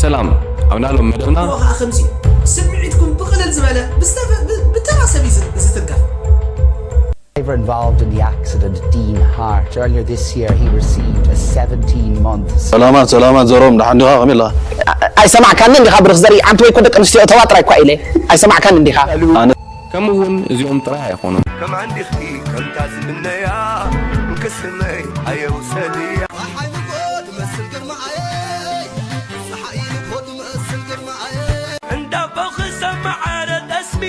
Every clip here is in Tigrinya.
ሰላም፣ ኣብ ናሎም መደብና እሞ ከዓ ከምዚ እዩ። ስምዒትኩም ብቕልል ዝበለ ብዝተፈ- ብ- ብተራ ሰብ እዩ ዝ- ዝትንከፍ። Driver involved in the accident, Dean Hart. Earlier this year, he received a seventeen month ሰላማት ሰላማት ዘሮም፣ ደሓን ዲኻ? ከመይ ኣለኻ? ኣይሰማዕካንን ዲኻ ብሩኽ ዘርኢ? ኣንቲ ወይ ኮ ደቂ ኣንስትዮ እተዋ ጥራይ እኳ ኢለ ኣይሰማዕካንን ዲኻ? ከምኡ እውን እዚኦም ጥራይ ኣይኾኑን። ከም ዓንዲኺ ከምታ ዝምነያ እንክስመይ ኣየውሰድያ እንዳቦ ክሰማዓረ ጠስሚ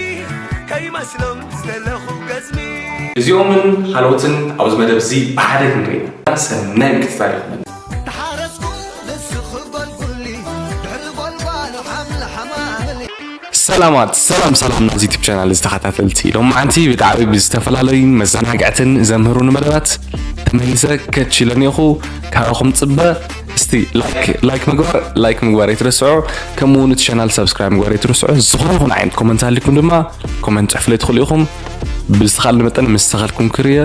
ከይመስሎም ዝደለኹ ገዝሚ እዚኦምን ካልኦትን ኣብዚ መደብ እዚ ብሓደ ክንርኢ ኢና። ሰናይ ምክትታል ይኹነልና። ተሓረስኩ ንስኺ ጎልጉሊ ድሕሪ ጎልጓሉ ሓምለ ሓማምሊ ሰላማት ሰላም ሰላም ናዚ ዩቲብ ቻናል ዝተኸታተልቲ፣ ሎማዓንቲ ብጣዕሚ ብዝተፈላለዩ መዘናግዕትን ዘምህሩን መደባት ተመሊሰ ከች ኢለ እኒኦኹ። ካባኹም ፅበ እስቲ ላይክ ላይክ ምግባር ላይክ ምግባር ኣይትረስዑ። ከምኡ እውን እቲ ቻናል ሳብስክራይብ ምግባር ኣይትረስዑ። ዝኾነ ይኹን ዓይነት ኮመንት ኣሊኩም ድማ ኮመንት ፅሕፍለይ ትኽእሉ ኢኹም። ብዝተኻልኒ መጠን ምስ ተኻልኩም ክርየ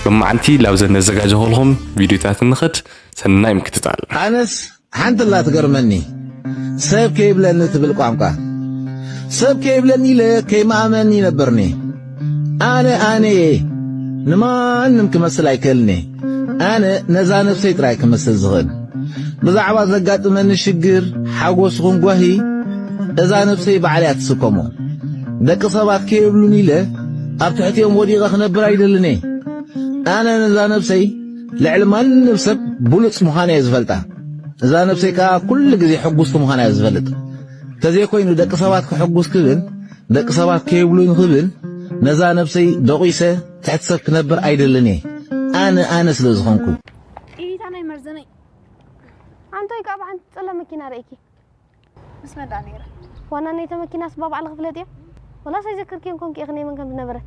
ሎማዓንቲ ላብዘን ነዘጋጀኹልኩም ቪዲዮታት ንኽድ። ሰናይ ምክትታል። ኣነስ ሓንቲ ኣላ ትገርመኒ፣ ሰብ ከይብለኒ ትብል ቋንቋ። ሰብ ከይብለኒ ኢለ ከይመኣመኒ ይነብርኒ። ኣነ ኣነ እየ፣ ንማንም ክመስል ኣይክእልኒ። ኣነ ነዛ ነብሰይ ጥራይ ክመስል ዝኽእል። ብዛዕባ ዘጋጥመኒ ሽግር፣ ሓጎስ ይኹን ጓሂ፣ እዛ ነብሰይ ባዕለይ እያ ትስከሞ። ደቂ ሰባት ከይብሉኒ ኢለ ኣብ ትሕቲኦም ወዲቐ ክነብር ኣይደልን እየ። ኣነ ነዛ ነብሰይ ልዕሊ ማንም ሰብ ብሉጽ ምዃነይ እየ ዝፈልጣ። እዛ ነብሰይ ከኣ ኩሉ ግዜ ሕጉስቲ ምዃና እየ ዝፈልጥ። ተዘይኮይኑ ደቂ ሰባት ክሕጉስ ክብል፣ ደቂ ሰባት ከይብሉኒ ክብል፣ ነዛ ነብሰይ ደቂሰ ትሕቲ ሰብ ክነብር ኣይደልን እየ። ኣነ ኣነ ስለ ዝኾንኩ። ኢታ ናይ መርዘነይ። ኣንቶይ ካብ ሓንቲ ጸላም መኪና ርእይኪ። ምስ መን ደኣ ነይረ? ዋና ናይተ መኪናስ ባባዕልኺ ፍለጥዮ? ወላስ ኣይዘክርክዮን ኮንኪ ኢኺ ናይ መን ከም ዝነበረት?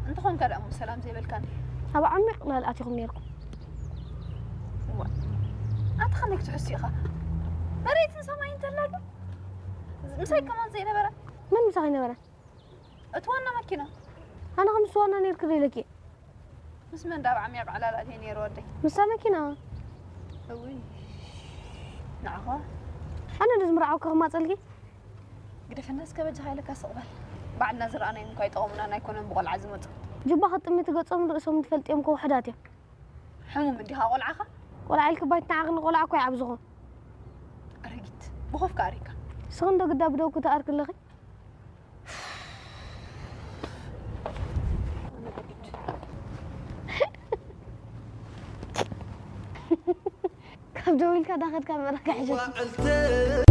እንተኾንካ ደኣ እሞ ሰላም ዘይበልካኒ። ኣብ ዓሚቕ ዕላል ኣቲኹም ነይርኩም። እዋ፣ ኣቲ ከመይ ክትሕሱ ኢኻ? መሬትን ሰማይን እንተላ ዶ? ምሳይ ከማን ዘይነበረ? መን ምሳኺ ነበረ? እቲ ዋና መኪና። ኣነ ከም ምስ ዋና ነይርኪ ዶ ኢለኪ? ምስ መን ዳብ ዓሚቕ ዕላል ኣትየ ነይረ ወደይ? ምስታ መኪና። እውይ፣ ንዓኻ? ኣነ ዶ ዝምርዓውኪ ክማጸልኪ? ግደፈና እስከ በጃኻ ኢለካ ስቕ በል። ባዕልና ዝረኣናዮም እኳ ኣይጠቐሙናን ኣይኮነን ብቖልዓ ዝመጹ። ጅባ ክጥምቲ ገጾምን ርእሶምን ትፈልጥዮም እኮ ውሑዳት እዮም። ሕሙም እንዲኻ ቆልዓኻ? ቆልዓ ኢልኪ ባይት ንዓኺ ንቆልዓ እኮ ይዓብዝኹ። ኣረጊት፣ ብኾፍካ ኣሪካ። ንስኺ እንዶ ግዳ ብደውኪ ትኣርኪ ኣለኺ? ካብ ደው ኢልካ ዳኸድካ ምእራግ ኣይሕሸት።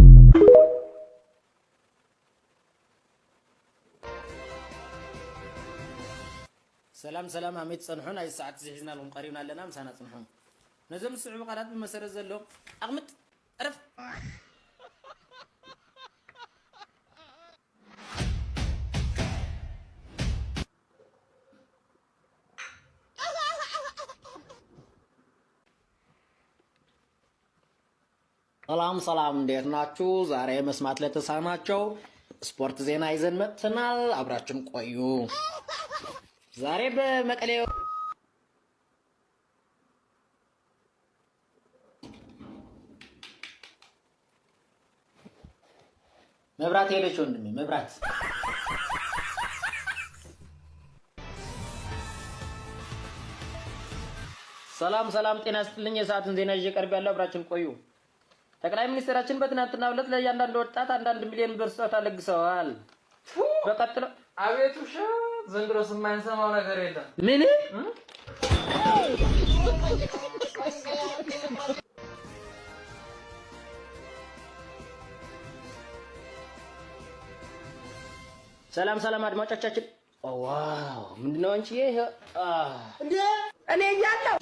ሰላም ሰላም ኣሜት ጸንሑ ናይ ሰዓት እዚ ሒዝናልኩም ቀሪብና ኣለና ምሳና ጽንሑ። ነዞም ዝስዕቡ ቃላት ብመሰረት ዘሎ ኣቕምጥ ዕረፍ። ሰላም ሰላም፣ እንዴት ናችሁ? ዛሬ መስማት ለተሳናቸው ስፖርት ዜና ይዘን መጥተናል። አብራችን ቆዩ። ዛሬ በመቀሌ መብራት ሄደች ወንድሜ፣ መብራት። ሰላም ሰላም፣ ጤና ይስጥልኝ። የሰዓቱን ዜና ይዤ ቀርብ ያለው አብራችን ቆዩ። ጠቅላይ ሚኒስትራችን በትናንትናው ዕለት ለእያንዳንዱ ወጣት አንዳንድ ሚሊዮን ብር ስጦታ ለግሰዋል። በቀጥሎ አቤት ውሸት! ዘንድሮስ የማንሰማው ነገር የለም። ምን? ሰላም ሰላም አድማጮቻችን። ዋው፣ ምንድነው አንቺዬ? ይሄ፣ አ። እንዴ? እኔ እያለሁ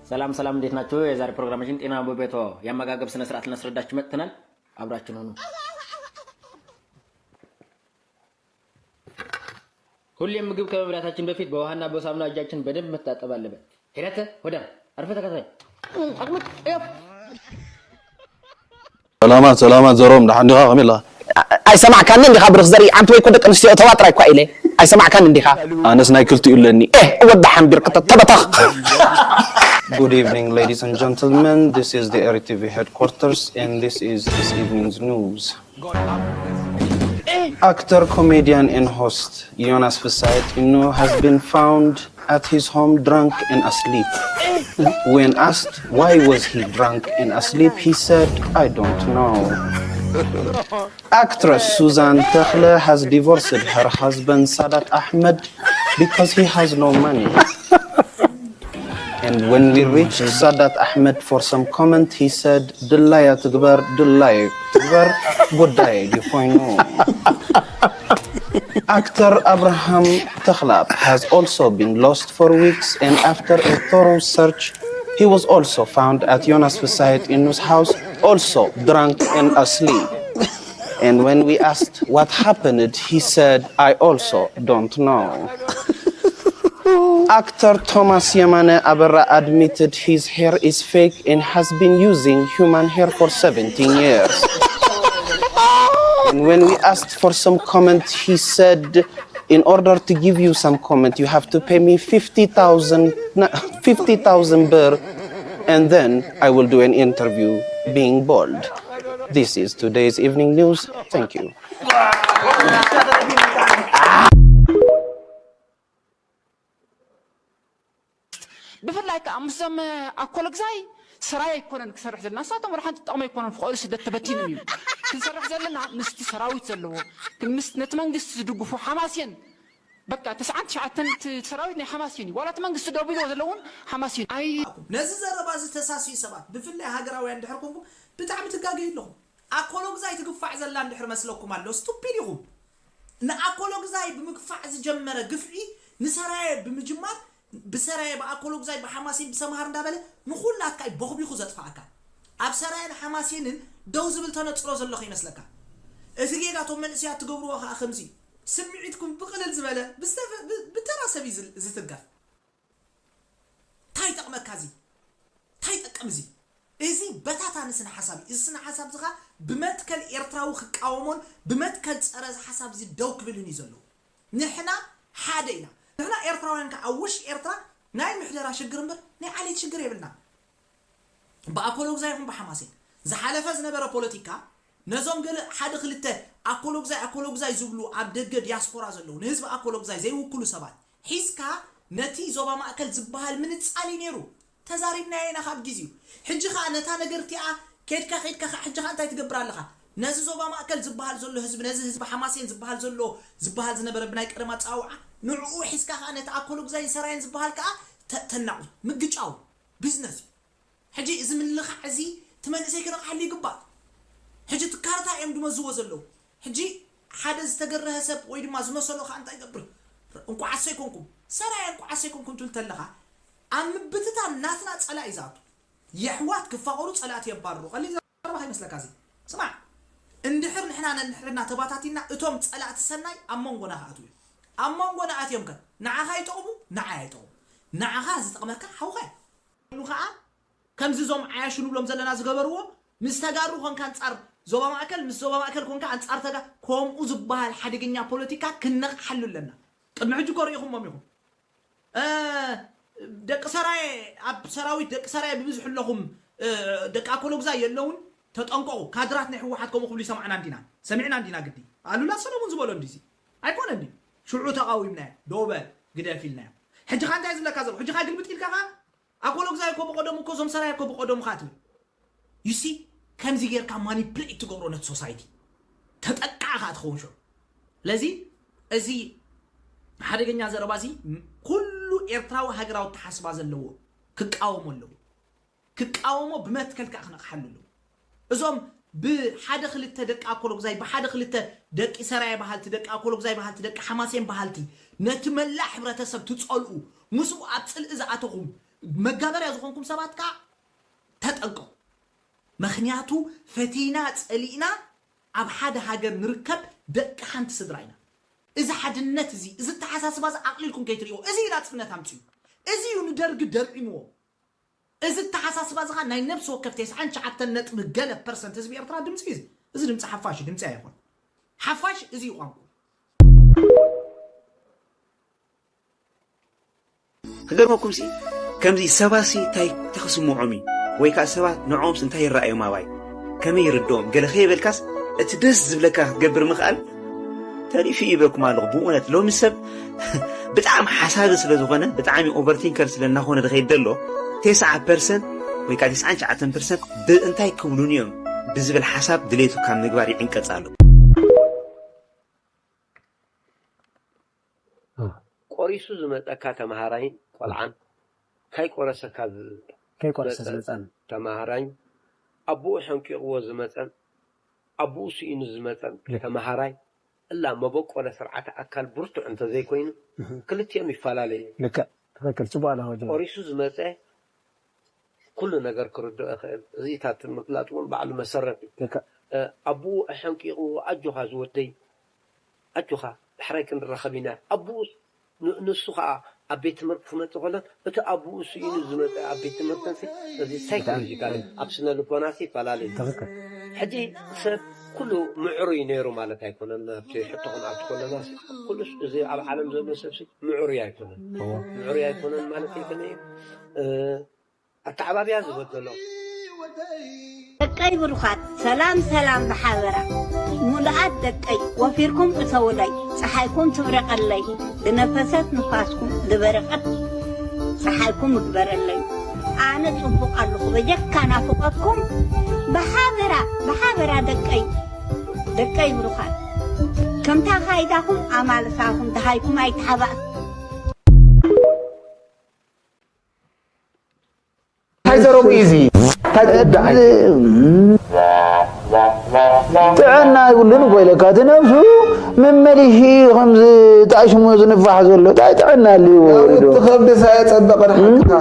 ሰላም ሰላም፣ እንዴት ናችሁ? የዛሬ ፕሮግራማችን ጤና በቤቶ የአመጋገብ ስነ ስርዓት ልናስረዳችሁ መጥተናል። አብራችን ሁኑ። ሁሌም ምግብ ከመብላታችን በፊት በውሃና በሳሙና እጃችን በደንብ መታጠብ አለበት። ሄዳተ ወደ አርፈ ተከታይ ሰላማት ሰላማት ዘሮም፣ ደሓን ዲኻ? ከመይ ኣለኻ? ኣይሰማዕካኒ እንዲኻ ብርኽ ዘርኢ ዓንት ወይ ኮ ደቂ ኣንስትዮ እተዋ ጥራይ እኳ ኢለ ኣይሰማዕካኒ እንዲኻ ኣነስ ናይ ክልቲኡ ኣለኒ ኤህ እወዳ ሓንቢር ቅጠ ተበተኽ Good evening, ladies and gentlemen. This is the R T V headquarters, and this is this evening's news. Actor, comedian, and host Jonas Vesayetino has been found at his home drunk and asleep. When asked why was he drunk and asleep, he said, "I don't know." Actress Suzanne Tekhle has divorced her husband Sadat Ahmed because he has no money. And when we reached Sadat Ahmed for some comment, he said, "ድላያ ትግበር፣ ድላያ ትግበር፣ ጉዳይ ዲኾይኑ." Actor Abraham Tekhlab has also been lost for weeks, and after a thorough search, he was also found at Jonas Vesayetino's house, also drunk and asleep. And when we asked what happened, he said, "I also don't know." Actor Thomas Yemane Aberra admitted his hair is fake and has been using human hair for seventeen years. And when we asked for some comment, he said, "In order to give you some comment, you have to pay me fifty thousand, na- fifty thousand birr, and then I will do an interview being bold." This is today's evening news. Thank you. ብፍላይ ከዓ ምስዞም ኣኮለግዛይ ስራይ ኣይኮነን ክሰርሕ ዘለና ንሳቶም ወላ ሓንቲ ጥቕሚ ኣይኮነን ፍቐዱ ስደት ተበቲኖም እዩ ክንሰርሕ ዘለና ምስቲ ሰራዊት ዘለዎ ምስ ነቲ መንግስቲ ዝድግፉ ሓማሴን በቃ ተስዓን ትሽዓተን እቲ ሰራዊት ናይ ሓማሴን እዩ ዋላ እቲ መንግስቲ ደው ኢልዎ ዘለውን ሓማሴን ኣይ ነዚ ዘረባ እዚ ተሳስዩ ሰባት ብፍላይ ሃገራውያን እንድሕር ኮንኩም ብጣዕሚ ትጋገዩ ኣለኹም ኣኮሎግዛይ ትግፋዕ ዘላ እንድሕር መስለኩም ኣሎ ስቱፒድ ኢኹም ንኣኮሎግዛይ ብምግፋዕ ዝጀመረ ግፍዒ ንሰራየ ብምጅማር ብሰራየ ብኣኮሎግዛይ ብሓማሴን ብሰምሃር እንዳበለ ንኹላትካ እዩ ቦኽቢኹ ዘጥፍኣካ ኣብ ሰራየን ሓማሴንን ደው ዝብል ተነፅሮ ዘሎ ከይመስለካ እቲ ጌጋ እቶም መንእሰያት ትገብርዎ ከዓ ከምዚ እዩ ስምዒትኩም ብቕልል ዝበለ ብተራ ሰብ እዩ ዝትንከፍ ታይ ይጠቕመካ እዚ ታይ ይጠቅም እዚ እዚ በታታኒ ስነ ሓሳብ እዩ እዚ ስነ ሓሳብ እዚ ከዓ ብመትከል ኤርትራዊ ክቃወሞን ብመትከል ፀረ እዚ ሓሳብ እዚ ደው ክብልን እዩ ዘለዎ ንሕና ሓደ ኢና ንሕና ኤርትራውያን ከዓ ኣብ ውሽጢ ኤርትራ ናይ ምሕደራ ሽግር እምበር ናይ ዓሌት ሽግር የብልና ብኣኮሎግዛ ይኹን ብሓማሴን ዝሓለፈ ዝነበረ ፖለቲካ ነዞም ገለ ሓደ ክልተ ኣኮሎግዛይ ኣኮሎግዛይ ዝብሉ ኣብ ደገ ዲያስፖራ ዘለዉ ንህዝቢ ኣኮሎግዛይ ዘይውክሉ ሰባት ሒዝካ ነቲ ዞባ ማእከል ዝበሃል ምንጻል እዩ ነይሩ ተዛሪብናዮ ኢና ካብ ግዜኡ ሕጂ ኸኣ ነታ ነገር እቲኣ ኬድካ ኬድካ ኸኣ ሕጂ ኸኣ እንታይ ትገብር ኣለኻ ነዚ ዞባ ማእከል ዝበሃል ዘሎ ህዝቢ ነዚ ህዝቢ ሓማሴን ዝበሃል ዘሎ ዝበሃል ዝነበረ ብናይ ቀደም ኣጸዋውዓ ንዕኡ ሒዝካ ኸኣ ነቲ ኣኮሎግዛይን ሰራየን ዝበሃል ከኣ ተናቑት ምግጫው ቢዝነስ እዩ ሕጂ እዚ ምልኻዕ እዚ እቲ መንእሰይ ክነቕሓሉ ይግባእ ሕጂ እቲ ካርታ እዮም ድመዝዎ ዘለዉ ሕጂ ሓደ ዝተገረሀ ሰብ ወይ ድማ ዝመሰሎ ከዓ እንታይ ይገብር እንኳዓስ ኣይኮንኩም ሰራየ እንኳዓስ ኣይኮንኩም ትብል ተለኻ ኣብ ምብትታን ናትና ፀላኢ ዝኣቱ የሕዋት ክፋቐሩ ፀላእቲ የባርሩ ቀሊል ዘረባ ከይመስለካ እዚ ስማዕ እንድሕር ንሕና ነንሕድና ተባታቲና እቶም ፀላእቲ ሰናይ ኣብ መንጎና ክኣትዉ እዮም ኣብ መንጎና ኣትዮም ከ ንዓኻ ይጠቕሙ ንዓይ ኣይጠቕሙ ንዓኻ ዝጠቕመካ ሓውኻ እዩ ሉ ከዓ ከምዚ እዞም ዓያሹ ንብሎም ዘለና ዝገበርዎ ምስ ተጋሩ ኮንካ ኣንጻር ዞባ ማእከል ምስ ዞባ ማእከል ኮንካ ኣንጻር ተጋ ከምኡ ዝበሃል ሓደገኛ ፖለቲካ ክነቕሓሉ ኣለና ቅድሚ ሕጂ እኮ ርኢኹሞም ኢኹም ደቂ ሰራየ ኣብ ሰራዊት ደቂ ሰራየ ብብዝሑ ኣለኹም ደቂ ኣኮሎግዛ የለውን ተጠንቀቑ ካድራት ናይ ህወሓት ከምኡ ክብሉ ይሰማዕና እንዲና ሰሚዕና እንዲና ግዲ ኣሉላ ሰለሙን ዝበሎ እንዲዚ ኣይኮነ እንዲ ሽዑ ተቃዊምናዮ ዶ በል ግደፍ ኢልናዮ ሕጂ ካ እንታይ ዝብለካ ዘሎ ሕጂ ካ ግልብጥ ኢልካ ካ ኣኮሎግዛይ እኮ ብቀደሙ እኮ እዞም ሰራየ እኮ ብቀደሙ ካ ትብል you see ከምዚ ጌርካ ማኒፕሌት ትገብሮ ነቲ ሶሳይቲ ተጠቃዕ ካ ትኸውን ሽዑ ስለዚ እዚ ሓደገኛ ዘረባ እዚ ኩሉ ኤርትራዊ ሃገራዊ ተሓስባ ዘለዎ ክቃወሞ ኣለዎ ክቃወሞ ብመትከል ከዓ ክነቕሓሉ ኣለዎ እዞም ብሓደ ክልተ ደቂ ኣኮሎግዛይ ብሓደ ክልተ ደቂ ሰራየ በሃልቲ ደቂ ኣኮሎግዛይ በሃልቲ ደቂ ሓማሴን በሃልቲ ነቲ መላእ ሕብረተሰብ ትፀልኡ ምስኡ ኣብ ፅልኢ ዝኣተኹም መጋበርያ ዝኾንኩም ሰባት ከዓ ተጠንቀቑ ምኽንያቱ ፈቲና ፀሊእና ኣብ ሓደ ሃገር ንርከብ ደቂ ሓንቲ ስድራ ኢና እዚ ሓድነት እዚ እዚ ተሓሳስባ እዚ ዓቕሊልኩም ከይትርእዎ እዚ እዩ ናፅነት ኣምፅኡ እዚ እዩ ንደርጊ ደርዒምዎ እዚ ኣተሓሳስባ እዚ ኸዓ ናይ ነብሲ ወከፍ ተስዓን ትሽዓተን ነጥቢ ገለ ፐርሰንት ህዝቢ ኤርትራ ድምፂ እዩ እዚ ድምፂ ሓፋሽ እዩ ድምፂ ኣይኾን ሓፋሽ እዚ እዩ ቋንቋ። ክገርመኩምሲ ከምዚ ሰባሲ እንታይ እንታይ ክስምዖም እዩ ወይ ከዓ ሰባት ንዕኦምስ እንታይ ይረኣዮም ኣባይ ከመይ ይርድኦም ገለ ከየበልካስ እቲ ደስ ዝብለካ ክትገብር ምኽኣል ተሪፉ እዩ ይብለኩም ኣለኹ። ብእውነት ሎሚ ሰብ ብጣዕሚ ሓሳቢ ስለ ዝኾነ ብጣዕሚ ኦቨርቲንከር ስለ እናኾነ ዝኸይድ ዘሎ ተስዓ ፐርሰንት ወይ ከዓ ተስዓን ትሽዓተን ፐርሰንት ብእንታይ ክብሉኒ እዮም ብዝብል ሓሳብ ድሌቱ ካብ ምግባር ይዕንቀፅ ኣሎ። ቆሪሱ ዝመፀካ ተምሃራይን ቆልዓን ካይቆረሰካ ከይቆረሰ ዝመፀን ተምሃራይ ኣቦኡ ሐንቂቕዎ ዝመፀን ኣቦኡ ስኢኑ ዝመፀን ተምሃራይ እላ መበቆለ ስርዓተ ኣካል ብርቱዕ እንተዘይኮይኑ ክልቲኦም ይፈላለዩ። ልክዕ ትኽክል ፅቡቅ ኣለኻ ወዲ ቆሪሱ ዝመፀ ኩሉ ነገር ክርድኦ ይኽእል። እዚ እታ እቲ ምፍላጥ እውን ባዕሉ መሰረት እዩ። ልክዕ ኣቦኡ ኣሐንቂቑዎ ኣጆኻ ዝወደይ ኣጆኻ ዳሕራይ ክንራኸብ ኢና ኣቦኡስ ንሱ ከዓ ኣብ ቤት ትምህርቲ ክመፅእ ከሎ እቲ ኣቦኡ ስኢኑ ዝመፀ ኣብ ቤት ትምህርትን እዚ ሳይኮሎጂካል ኣብ ስነ ልቦና ይፈላለ እዩ። ሕጂ ሰብ ኩሉ ምዕሩይ ነይሩ ማለት ኣይኮነን። ኣብቲ ሕቶ ክንኣቱ ከለና ኩሉስ እዚ ኣብ ዓለም ዘሎ ሰብ ምዕሩይ ኣይኮነን። ምዕሩይ ኣይኮነን ማለት ኣይኮነ እዩ። ኣተዓባብያ ዝበደሎ ደቀይ ብሩኻት ሰላም ሰላም ብሓበራ ሙሉኣት ደቀይ ወፊርኩም እተውለይ ፀሓይኩም ትብረቀለይ ዝነፈሰት ንፋስኩም ዝበረቀት ፀሓይኩም እግበረለይ ኣነ ፅቡቅ ኣለኹ በጀካ ናፍቆትኩም ብሓበራ ብሓበራ ደቀይ ደቀይ ብሩኻት ከምታ ካይዳኹም ኣማልሳኹም ደሃይኩም ኣይትሓባእ እንታይ ዘረቡ እዩ እዚ እንታይ ትዳዓይ ጥዕና ይብሉን እኮ ኢለካ እቲ ነብሱ መመሊሺ ከምዚ ጣሽሙ ዝንፋሕ ዘሎ እንታይ ጥዕና ኣልዎ ወሪዶ እቲ ከብዲ ሳየፀበቐ ንሓቅካ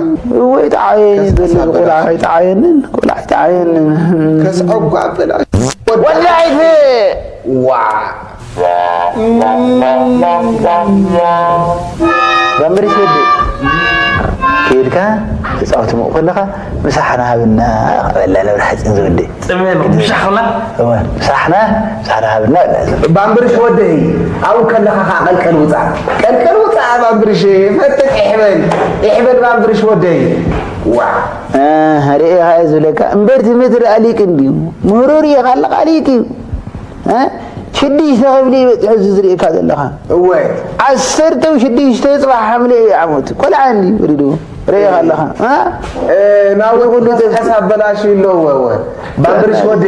ወይ ጣዓየኒ ዘሎ ቆልዓ ኣይጣዓየንን ቆልዓ ኣይጣዓየንን ከስዐ ጓ በላ ወዳይት ዋ ባምብሪሽ ወዲ ከይድካ ተፃወት ምኡ ከለካ ምሳሕና ሃብና በላ ነብሪ ሓፂን ዝወዲ ምሳሕና ምሳሕና ምሳሕና ሃብና ባምብሪሽ ወደይ ኣብኡ ከለካ ከዓ ቀልቀል ውፃእ ቀልቀል ውፃእ ባምብሪሽ ፈጥጥ ይሕበል ይሕበል ባምብሪሽ ወደይ ዋ ሪኤካ እየ ዝብለካ እምበር ትምህርቲ ኣሊቅ እንድዩ ምህሮ ሪኤካ ኣለካ ኣሊቅ እዩ ሽዱሽተ ክፍሊ በፂሑ እዚ ዝርእካ ዘለኻ እወ ዓሰርተ ሽዱሽተ ፅባሕ ሓምለ እዩ ዓመቱ ቆልዓ እንዲ ወሪድዎ ርእኻ ኣለኻ ናብዚ ኩሉ ተስሓስ ኣበላሽ ኣለዎ እወ ባምብርሽ ወደ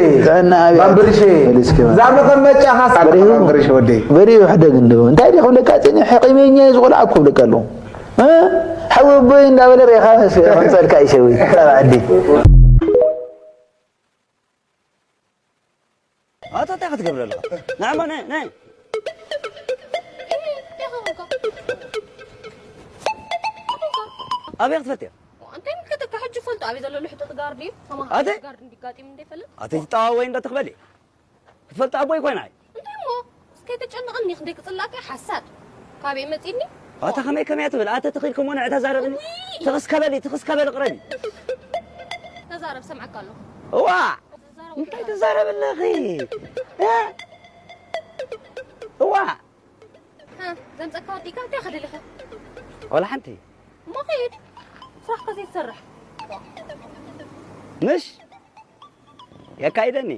ባምብርሽ እዛ መቐመጫኻ ባምብርሽ ወደ በሪኡ ሕደግ እንዶ እንታይ ዲ ክብለካ ፅኒሕ ሕቂመኛ እዩ ዝቆልዓ ክብለካ ኣለኹ ሓወቦይ እንዳበለ ርእኻ ከንፀልካ ይሸዊ ዓዲ ኣታ እንታይ ክትገብር ኣለኻ? ንዓማ ናይ ናይ ኣበይ ክትፈልጥዮ? እንታይ ምልከተካ ሕጂ ፈልጦ ኣበይ ዘሎ ልሕጡጥ ጋርዲ እዩ? ኣተ? ጋርዲ እንዲጋጢም እንደ ይፈልጥ? ኣተ ትጠዋወይ እንደ ትኽበል? ክትፈልጥ ኣቦይ ኮይና እንታይ እሞ እስከ ተጨንቐኒ ክንደይ ክጽላእካ ሓሳድ ካበይ መጺኒ ኣታ ከመይ ከመይ ትብል ኣተ ተኺልኩም ወነ ዕታ ዛረብኒ ትኽስከበሊ ትኽስከበሊ ቅረቢ ተዛረብ ሰምዓካ ኣለኹ እዋ እንታይ ትዛረብ ኣለኺ እዋ ዘምፀካ ወዲካ እንታይ ከደለኸ ወላ ሓንቲ እሞ ከይድ ስራሕካ ዘይትሰርሕ ምሽ የካይደኒ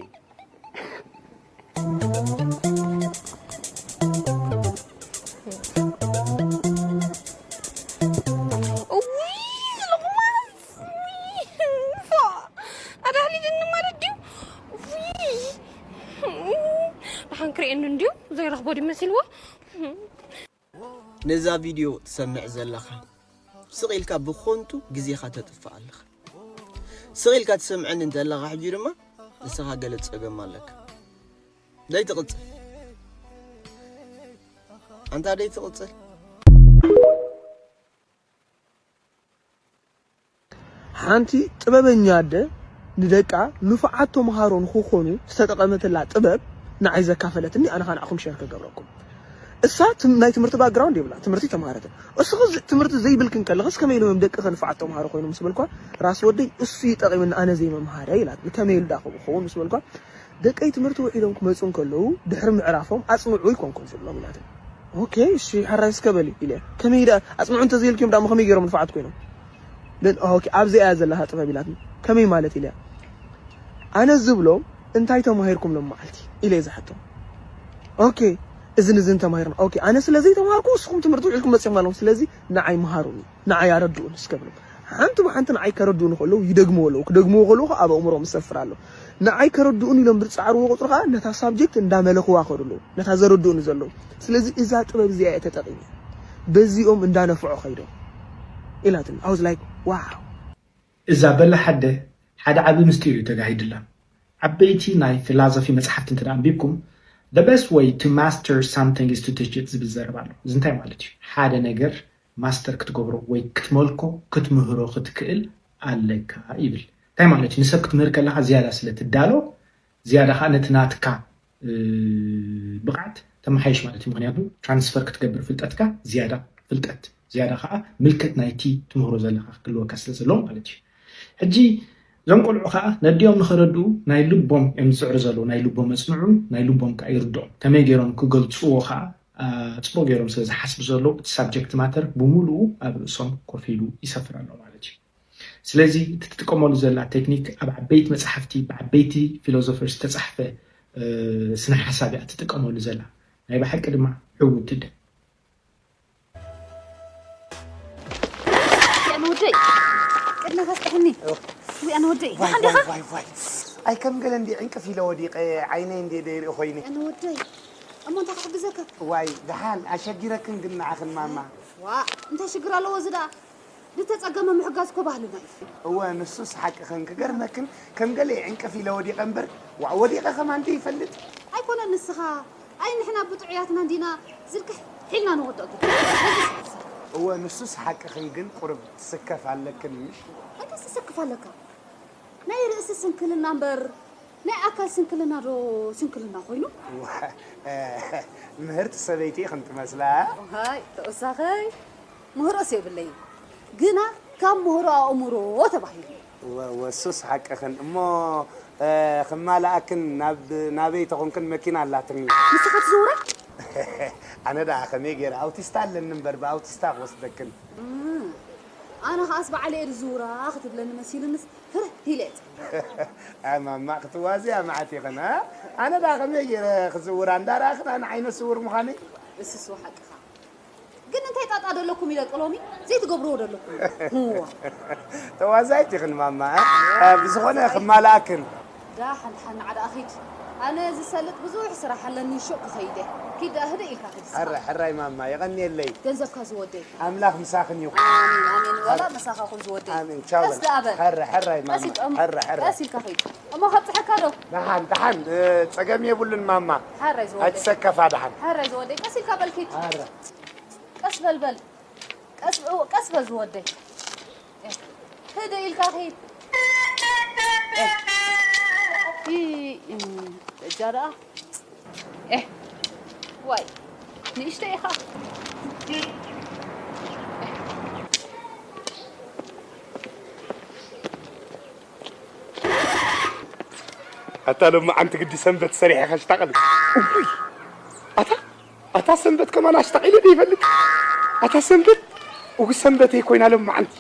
ኣዳህሊልኒ ማለት ድዩ ደሓን ክርእየኒ እንድዩ ዘይረኽቦ ድዩ መሲልዎ ነዛ ቪድዮ ትሰምዕ ዘለኻ ስቕ ኢልካ ብኾንቱ ግዜኻ ተጥፍእ ኣለኻ። ስቕ ኢልካ ትሰምዐኒ እንተለኻ ሕጂ ድማ ንስኻ ገለ ጸገም ኣለካ። ደይ ትቕጽል ኣንታ ደይ ትቕጽል። ሓንቲ ጥበበኛ ኣደ ንደቃ ንፉዓት ተምሃሮ ንኽኾኑ ዝተጠቐመትላ ጥበብ ንዓይ ዘካፈለትኒ ኣነ ኻንዓኹም ሸር ክገብረኩም። እሳ ናይ ትምህርቲ ባክግራውንድ የብላ ትምህርቲ ተምሃረትን። እስኹ ትምህርቲ ዘይብልክን ከለኽስ ከመይ ኢሎም ደቅኺ ንፉዓት ተምሃሮ ኮይኖም ምስ በልኳ ራስ ወደይ እሱ ይጠቒምኒ ኣነ ዘይምምሃረ ኢላትኒ። ከመይ ኢሉ ዳ ከምኡ ክኸውን ምስ በልኳ ደቀይ ትምህርቲ ውዒሎም ክመፁ እንከለዉ ድሕሪ ምዕራፎም ኣፅንዑ ይኮንኩም ዝብሎም ኢላትኒ። ኦኬ እሺ ሕራይ እስከ በሊ ኢለ። ከመይ ዳ ኣፅንዑ እንተዘይልክዮም ዳሞ ከመይ ገይሮም ንፋዓት ኮይኖም? ለን ኦኬ ኣብዚኣ እያ ዘለኻ ጥበብ ኢላትኒ። ከመይ ማለት ኢለያ። ኣነ ዝብሎም እንታይ ተማሂርኩም ሎም መዓልቲ ኢለ እየ ዝሓቶም። ኦኬ እዝን እዝን ተማሂርና። ኦኬ ኣነ ስለ ዘይተማሃርኩ ንስኹም ትምህርቲ ውዒልኩም መፂኹም ኣለኹም። ስለዚ ንዓይ መሃሩኒ። ንዓይ ኣረድኡን እስከ ብሎም። ሓንቲ ብሓንቲ ንዓይ ከረድኡኒ ከለዉ ይደግምዎ ኣለዉ። ክደግምዎ ከለዉ ከዓ ኣብ ኣእምሮኦም ይሰፍር ኣሎ። ንዓይ ከረድኡኒ ኢሎም ብዝፀዓርዎ ቁፅሪ ከዓ ነታ ሳብጀክት እንዳመለኽዋ ከዱ ኣለዉ። ነታ ዘረድኡኒ ዘለዉ። ስለዚ እዛ ጥበብ እዚኣ እየ ተጠቒመ። በዚኦም እንዳነፍዖ ከይዶም ኢላትኒ። I was like wow። እዛ በላ ሓደ ሓደ ዓቢ ምስጢር እዩ ተጋሂድላ። ዓበይቲ ናይ ፊላዞፊ መጽሓፍቲ እንተ ኣንቢብኩም the best way to master something is to teach it ዝብል ዘረባ ኣሎ። እዚ እንታይ ማለት እዩ? ሓደ ነገር ማስተር ክትገብሮ ወይ ክትመልኮ ክትምህሮ ክትክእል ኣለካ ይብል። እንታይ ማለት እዩ? ንሰብ ክትምህር ከለኻ ዝያዳ ስለ ትዳሎ ዝያዳ ከዓ ነቲ ናትካ ብቕዓት ተመሓይሽ ማለት እዩ። ምክንያቱ ትራንስፈር ክትገብር ፍልጠትካ ዝያዳ ፍልጠት ዝያዳ ከዓ ምልከት ናይቲ ትምህሮ ዘለካ ክህልወካ ስለ ዘለዎ ማለት እዩ። ሕጂ እዞም ቆልዑ ከዓ ነዲኦም ንኸረድኡ ናይ ልቦም እዮም ዝፅዕሩ ዘለዉ። ናይ ልቦም መፅንዑ ናይ ልቦም ከዓ ይርድኦም። ከመይ ገይሮም ክገልፅዎ ከዓ ፅቡቅ ገይሮም ስለ ዝሓስቡ ዘለዉ እቲ ሳብጀክት ማተር ብምሉኡ ኣብ ርእሶም ኮፍ ኢሉ ይሰፍር ኣሎ ማለት እዩ። ስለዚ እቲ ትጥቀመሉ ዘላ ቴክኒክ ኣብ ዓበይቲ መፅሓፍቲ ብዓበይቲ ፊሎዞፈር ዝተፃሕፈ ስነ ሓሳብ እያ ትጥቀመሉ ዘላ። ናይ ብሓቂ ድማ ዕውትቲ። ኣነ ወደይ ቅድመ ከስጥሕኒ። ወይ ኣነ ወደይ ደሓን ዲኻ? ኣይ ከም ገለ እንዲ ዕንቅፍ ኢለ ወዲቐ ዓይነይ እንዲ ደይርኢ ኮይነ። ኣነ ወደይ እሞ እንታይ ክሕግዘካ? ዋይ ደሓን ኣሸጊረክን ግን ንዓኽን ማማ። ዋ እንታይ ሽግር ኣለዎ እዚ ደኣ? ዝተጸገመ ምሕጋዝ እኮ ባህልና እዩ። እወ ንሱስ ሓቅኽን ክገርመክን ከም ገለ ዕንቅፍ ኢለ ወዲቐ እምበር ዋዕ ወዲቐ ከማን ደይፈልጥ። ኣይኮነን ንስኻ ኣይ ንሕና ብጥዑያትና እንዲና ዝልክሕ ሒልና ንወድቕ ግን። እወ ንሱስ ሓቅኽን ግን ቁርብ ትስከፍ ኣለክን ምሽ? ኣይተስ ትስክፍ ኣለካ። ናይ ርእሲ ስንክልና እምበር ናይ ኣካል ስንክልና ዶ ስንክልና ኮይኑ? ምህርቲ ሰበይቲ ኢኽን ትመስላ። ዋይ ተወሳኸይ ምህሮስ የብለይን ግና ካብ ምህሮ ኣእምሮ ተባሂሉ። ወሱስ ሓቅኽን እሞ ክማልኣክን ናብ ናበይ ተኾንክን መኪና ኣላትኒ። ንስኻ ትዝውራ? ኣነ ደኣ ከመይ ገይረ ኣውቲስታ ኣለኒ እምበር ብኣውቲስታ ክወስደክን። ኣነ ኸኣስ በዓለየ ዝዝውራ ክትብለኒ መሲሉንስ ፍርህ ኢለ እየ ጸኒሐ። ኣይ ማማ ክትዋዝያ መዓት ኢኽን እ ኣነ ደኣ ከመይ ገይረ ክዝውራ እንዳረኣኽን ኣነ ዓይነ ስውር ምዃነይ። እስስ ሓቅኻ ግን እንታይ ጣጣ ደለኩም ኢለ ጥሎሚ ዘይትገብርዎ ደለኩም። ተዋዛይት ኢኽን ማማ እ ብዝኾነ ክማልኣክን። ዳሓን ሓን ንዓ ደኣ ኺድ ኣነ ዝሰልጥ ብዙሕ ስራሕ ኣለኒ ሹቕ ክኸይድ እየ ኪድ ደኣ ህድእ ኢልካ ኺድ እስኻ ሕራይ ሕራይ ማማ የቐንየለይ ገንዘብካ ዝወደይ ኣምላኽ ምሳኽን ይኹን ኣሜን ኣሜን ዋላ ምሳኻ ኹን ዝወደይ ኣሜን ቻው ቀስ ደኣ በል ሕራይ ሕራይ ማማ ቀስ ኢልካ ሕራይ ሕራይ ቀስ ኢልካ ኺድ እሞ ከብፅሐካ ዶ ደሓን ደሓን ፀገም የብሉን ማማ ሕራይ ዝወደይ ኣይትሰከፋ ደሓን ሕራይ ዝወደይ ቀስ ኢልካ በል ኪድ ሕራይ ቀስ በል በል ቀስ በል ዝወደይ ህደ ኢልካ ኺድ እጃ ደኣ ዋይ ንእሽተ ኢኻ ኣታ ሎማዓንቲ ግዲ ሰንበት ሰሪሐ ከሽታቐል ኣታ ኣታ ሰንበት ከማን ኣሽታቒለ ዶ ይፈልጥ ኣታ ሰንበት እው ሰንበተይ ኮይና ሎማዓንቲ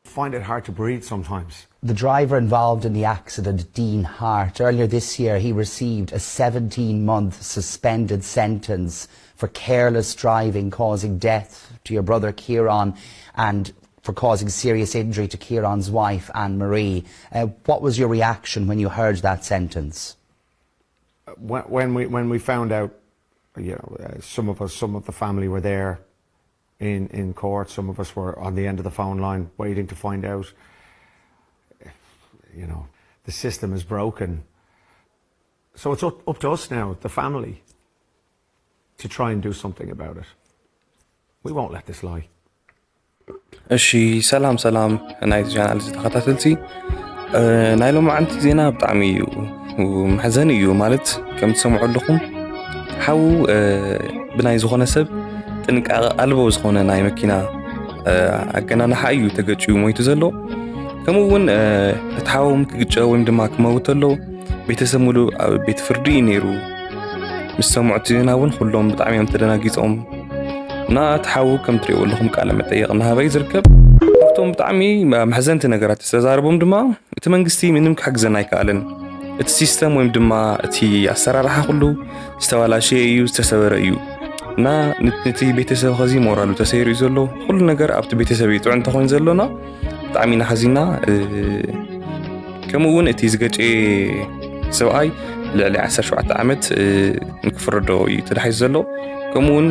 find it hard to breathe sometimes. The driver involved in the accident, Dean Hart, earlier this year he received a seventeen month suspended sentence for careless driving causing death to your brother Ciarán and for causing serious injury to Ciarán's wife Anne Marie. Uh, what was your reaction when you heard that sentence? When, when, we, when we found out, you know, uh, some of us, some of the family were there in, in court. Some of us were on the end of the phone line waiting to find out. You know, the system is broken. So it's up, up to us now, the family, to try and do something about it. We won't let this lie. እሺ ሰላም ሰላም ናይቲ ቻናል እዚ ተኸታተልቲ ናይ ሎማዓንቲ ዜና ብጣዕሚ እዩ መሕዘኒ እዩ። ማለት ከም ትሰምዑ ኣለኹም፣ ሓዉ ብናይ ዝኾነ ሰብ ጥንቃቐ ኣልቦ ዝኾነ ናይ መኪና ኣገናንሓ እዩ ተገጭዩ ሞይቱ ዘሎ። ከምኡ እውን እቲ ሓዎም ክግጨ ወይም ድማ ክመውት ተሎ ቤተሰብ ሙሉ ኣብ ቤት ፍርዲ እዩ ነይሩ። ምስ ሰምዑ እቲ ዜና እውን ኩሎም ብጣዕሚ እዮም ተደናጊጾም። እና እቲ ሓዉ ከም ትሪእዎ ኣለኹም ቃለ መጠየቕ እናሃበ እዩ ዝርከብ። ካብቶም ብጣዕሚ መሕዘንቲ ነገራት ዝተዛረቦም ድማ እቲ መንግስቲ ምንም ክሕግዘና ኣይከኣለን። እቲ ሲስተም ወይም ድማ እቲ ኣሰራርሓ ኩሉ ዝተባላሸየ እዩ፣ ዝተሰበረ እዩ። እና ን- ነቲ ቤተሰብ ኸዚ ሞራሉ ተሰይሩ እዩ ዘሎ። ኩሉ ነገር ኣብቲ ቤተሰብ እዩ ጥዑ እንተኾይኑ ዘሎና ብጣዕሚ ኢና ሓዚና። ከምኡ እውን እቲ ዝገጨ ሰብኣይ ልዕሊ ዓሰርተ ሸውዓተ ዓመት ንክፍረዶ እዩ ተዳሒዙ ዘሎ። ከምኡ እውን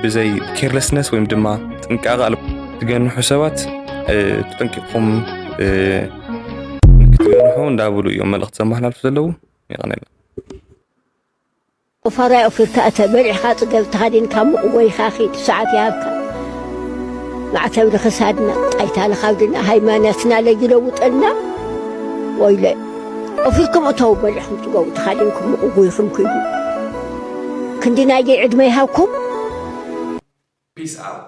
ብዘይ ኬርለስነስ ወይም ድማ ጥንቃቐ ኣልቦ ትገንሑ ሰባት ተጠንቂቕኩም ክትገንሑ እንዳብሉ እዮም መልእኽቲ ዘመሓላልፉ ዘለዉ። የቐነልና። ቁፋራይ ኦፊርካ እተ በሊዕኻ ጽገብ ተኻዲንካ ምቕወይኻ ኺድ ሰዓት ይሃብካ። ማዕተብ ንኽሳድና ጣይታ ንኻብድና ሃይማኖትና ለይለውጠልና። ወይለ ኦፊርኩም እተው በሊዕኹም ጽገቡ ተኻዲንኩም ምቕጉይኹም ኪዱ። ክንዲ ናይገይ ዕድመ ይሃብኩም። Peace out።